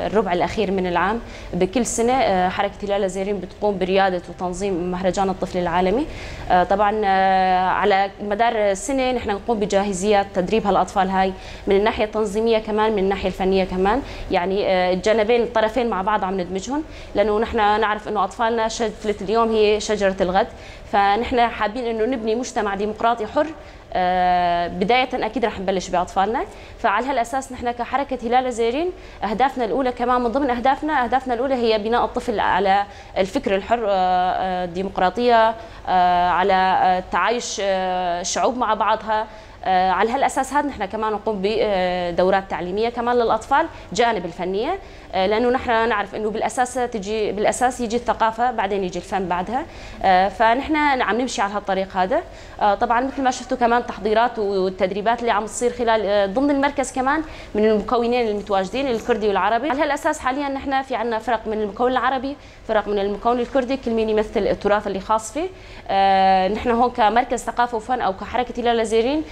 الربع الاخير من العام بكل سنة حركة هلال زيرين بتقوم بريادة وتنظيم مهرجان الطفل العالمي. طبعا على مدار السنة نحن نقوم بجاهزيه تدريب هالاطفال هاي من الناحية التنظيمية كمان، من الناحية الفنية كمان، يعني الجانبين الطرفين مع بعض عم ندمجهم، لانه نحن نعرف انه اطفالنا شجرة اليوم هي شجرة الغد، فنحن حابين انه نبني مجتمع ديمقراطي حر. بداية أكيد رح نبلش بأطفالنا. فعلى هالأساس نحن كحركة هلال زيرين أهدافنا الأولى كمان من ضمن أهدافنا الأولى هي بناء الطفل على الفكر الحر، الديمقراطية، على تعايش الشعوب مع بعضها. على هالاساس هذا نحن كمان نقوم بدورات تعليمية كمان للاطفال جانب الفنية، لانه نحن نعرف انه بالاساس يجي الثقافة بعدين يجي الفن بعدها، فنحن عم نمشي على هالطريق هذا. طبعا مثل ما شفتوا كمان تحضيرات والتدريبات اللي عم تصير خلال ضمن المركز كمان من المكونين المتواجدين الكردي والعربي. على هالاساس حاليا نحن في عندنا فرق من المكون العربي، فرق من المكون الكردي، كل مين يمثل التراث اللي خاص فيه. نحن هون كمركز ثقافة وفن او كحركه هلال زيرين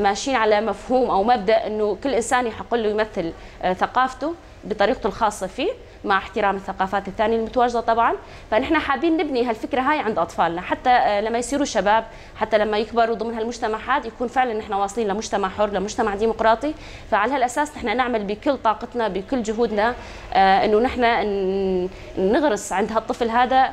ماشيين على مفهوم او مبدا انه كل انسان يحق له يمثل ثقافته بطريقته الخاصة فيه مع احترام الثقافات الثانية المتواجدة طبعا. فنحن حابين نبني هالفكرة هاي عند اطفالنا حتى لما يصيروا شباب، حتى لما يكبروا ضمن هالمجتمع هذا يكون فعلا نحن واصلين لمجتمع حر، لمجتمع ديمقراطي. فعلى هالاساس نحن نعمل بكل طاقتنا بكل جهودنا انه نحن نغرس عند هالطفل هذا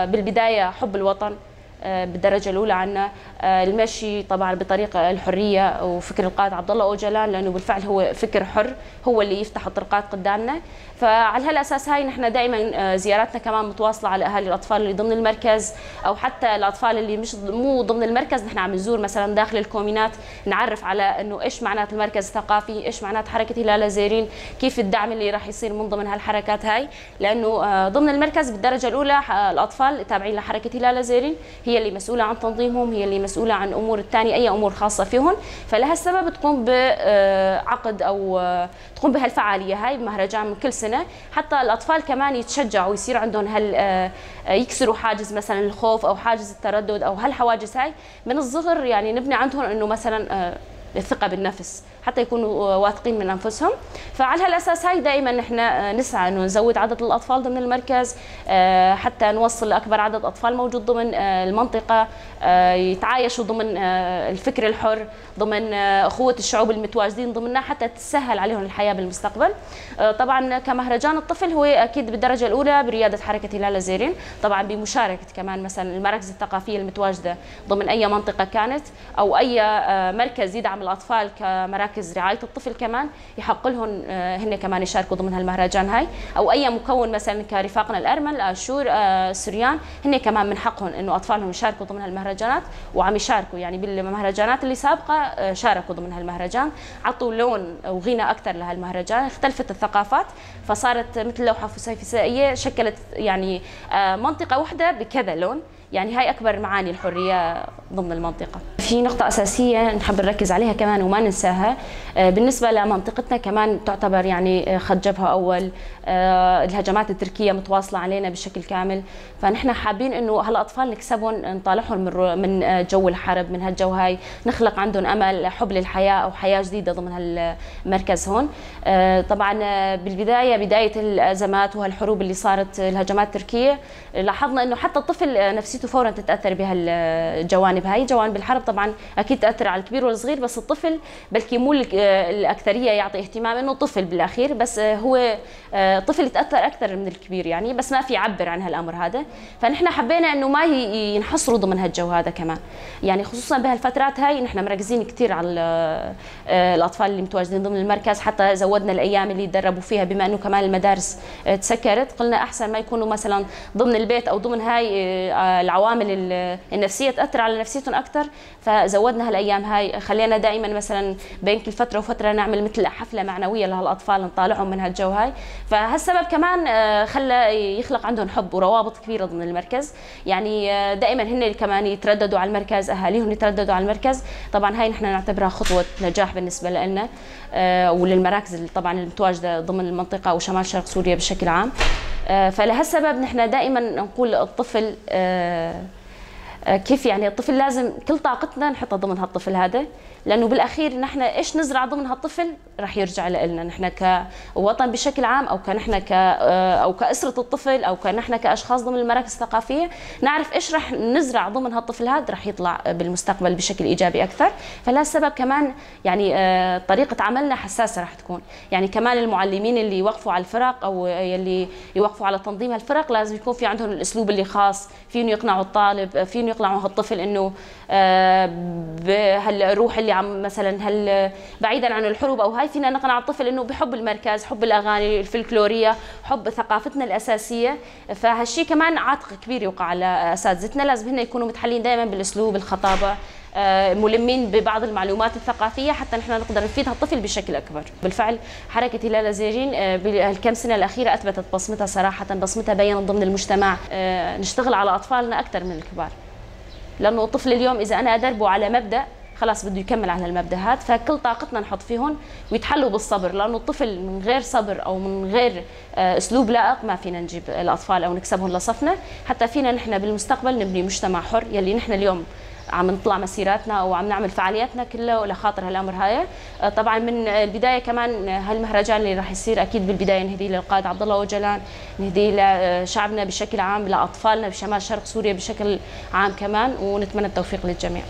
بالبداية حب الوطن بالدرجة الاولى عنا، المشي طبعا بطريقة الحرية وفكر القائد عبد الله اوجلان، لانه بالفعل هو فكر حر، هو اللي يفتح الطرقات قدامنا. فعلى هالاساس هاي نحن دائما زياراتنا كمان متواصلة على اهالي الاطفال اللي ضمن المركز او حتى الاطفال اللي مش مو ضمن المركز. نحن عم نزور مثلا داخل الكومينات، نعرف على انه ايش معنات المركز الثقافي، ايش معنات حركة هلال زيرين، كيف الدعم اللي راح يصير من ضمن هالحركات هاي، لانه ضمن المركز بالدرجة الاولى الاطفال تابعين لحركة هلال زيرين، هي اللي مسؤولة عن تنظيمهم، هي اللي مسؤولة عن امور الثانية، اي امور خاصة فيهم. فلهالسبب تقوم بعقد او تقوم بهالفعاليه هاي بمهرجان من كل سنة، حتى الاطفال كمان يتشجعوا ويصير عندهم هال يكسروا حاجز مثلا الخوف او حاجز التردد او هالحواجز هاي من الصغر، يعني نبني عندهم انه مثلا الثقة بالنفس حتى يكونوا واثقين من انفسهم. فعلى هالاساس هاي دائما نحن نسعى انه نزود عدد الاطفال ضمن المركز حتى نوصل لاكبر عدد اطفال موجود ضمن المنطقة، يتعايشوا ضمن الفكر الحر، ضمن اخوه الشعوب المتواجدين ضمننا، حتى تسهل عليهم الحياة بالمستقبل. طبعا كمهرجان الطفل هو اكيد بالدرجة الاولى بريادة حركة هلال زيرين، طبعا بمشاركة كمان مثلا المراكز الثقافية المتواجدة ضمن اي منطقة كانت او اي مركز يدعم الاطفال كمراكز رعاية الطفل كمان يحق لهم هن كمان يشاركوا ضمن هالمهرجان هاي، او اي مكون مثلا كرفاقنا الارمن، الاشور، السوريان، هن كمان من حقهم انه اطفالهم يشاركوا ضمن هالمهرجانات، وعم يشاركوا يعني بالمهرجانات اللي سابقه شاركوا ضمن هالمهرجان، عطوا لون وغنى اكثر لهالمهرجان، اختلفت الثقافات فصارت مثل لوحة فسيفسائيه شكلت يعني منطقة واحدة بكذا لون. يعني هاي أكبر معاني الحرية ضمن المنطقة. في نقطة أساسية نحب نركز عليها كمان وما ننساها، بالنسبة لمنطقتنا كمان تعتبر يعني خط جبهة أول، الهجمات التركية متواصلة علينا بشكل كامل، فنحن حابين إنه هالأطفال نكسبهم، نطالعهم من جو الحرب، من هالجو هاي، نخلق عندهم أمل، حب للحياة أو حياة جديدة ضمن هالمركز هون. طبعا بالبداية بداية الأزمات وهالحروب اللي صارت الهجمات التركية، لاحظنا إنه حتى الطفل نفسيته فورا تتاثر بهالجوانب هاي، جوانب الحرب طبعا اكيد تاثر على الكبير والصغير، بس الطفل بلكي مو الاكثرية يعطي اهتمام انه طفل بالاخير، بس هو طفل يتاثر اكثر من الكبير يعني، بس ما في يعبر عن هالامر هذا. فنحن حبينا انه ما ينحصروا ضمن هالجو هذا كمان، يعني خصوصا بهالفترات هاي نحن مركزين كثير على الاطفال اللي متواجدين ضمن المركز، حتى زودنا الايام اللي يتدربوا فيها بما انه كمان المدارس تسكرت، قلنا احسن ما يكونوا مثلا ضمن البيت او ضمن هاي العوامل النفسية تاثر على نفسيتهم اكثر، فزودنا هالايام هاي، خلينا دائما مثلا بين كل فترة وفترة نعمل مثل حفلة معنوية لهالاطفال نطالعهم من هالجو هاي. فهالسبب كمان خلى يخلق عندهم حب وروابط كبيرة ضمن المركز، يعني دائما هن كمان يترددوا على المركز، اهاليهم يترددوا على المركز. طبعا هاي نحن نعتبرها خطوة نجاح بالنسبة لنا وللمراكز طبعا المتواجدة ضمن المنطقة وشمال شرق سوريا بشكل عام. فلهالسبب نحن دائما نقول الطفل كيف يعني الطفل لازم كل طاقتنا نحطها ضمن هالطفل هذا، لانه بالاخير نحن ايش نزرع ضمن هالطفل رح يرجع لنا نحن كوطن بشكل عام، او كنحن ك او كاسره الطفل، او كنحن كاشخاص ضمن المراكز الثقافية، نعرف ايش رح نزرع ضمن هالطفل هذا رح يطلع بالمستقبل بشكل ايجابي اكثر. فلهالسبب كمان يعني طريقه عملنا حساسة رح تكون، يعني كمان المعلمين اللي يوقفوا على الفرق او اللي يوقفوا على تنظيم الفرق لازم يكون في عندهم الاسلوب اللي خاص فيهم يقنعوا الطالب، فيهم يقنعوا هالطفل انه بهالروح اللي عم مثلا هل بعيدا عن الحروب او هاي، فينا نقنع الطفل انه بحب المركز، حب الاغاني الفلكلوريه، حب ثقافتنا الاساسية. فهالشيء كمان عاتق كبير يوقع على اساتذتنا، لازم هن يكونوا متحلين دائما بالاسلوب، الخطابة، ملمين ببعض المعلومات الثقافية حتى نحن نقدر نفيد هالطفل بشكل اكبر. بالفعل حركة هلال زيرين بهالكم سنة الاخيرة اثبتت بصمتها صراحة، بصمتها بينت ضمن المجتمع. نشتغل على اطفالنا اكثر من الكبار، لانه الطفل اليوم اذا انا ادربه على مبدا خلاص بده يكمل على المبدا هذا، فكل طاقتنا نحط فيهم ويتحلوا بالصبر، لانه الطفل من غير صبر او من غير اسلوب لائق ما فينا نجيب الاطفال او نكسبهم لصفنا، حتى فينا نحن بالمستقبل نبني مجتمع حر يلي نحن اليوم عم نطلع مسيراتنا وعم نعمل فعالياتنا كلها لخاطر هالامر هاي. طبعا من البداية كمان هالمهرجان اللي راح يصير اكيد بالبداية نهديه للقائد عبد الله اوجلان، نهديه لشعبنا بشكل عام، لاطفالنا بشمال شرق سوريا بشكل عام كمان، ونتمنى التوفيق للجميع.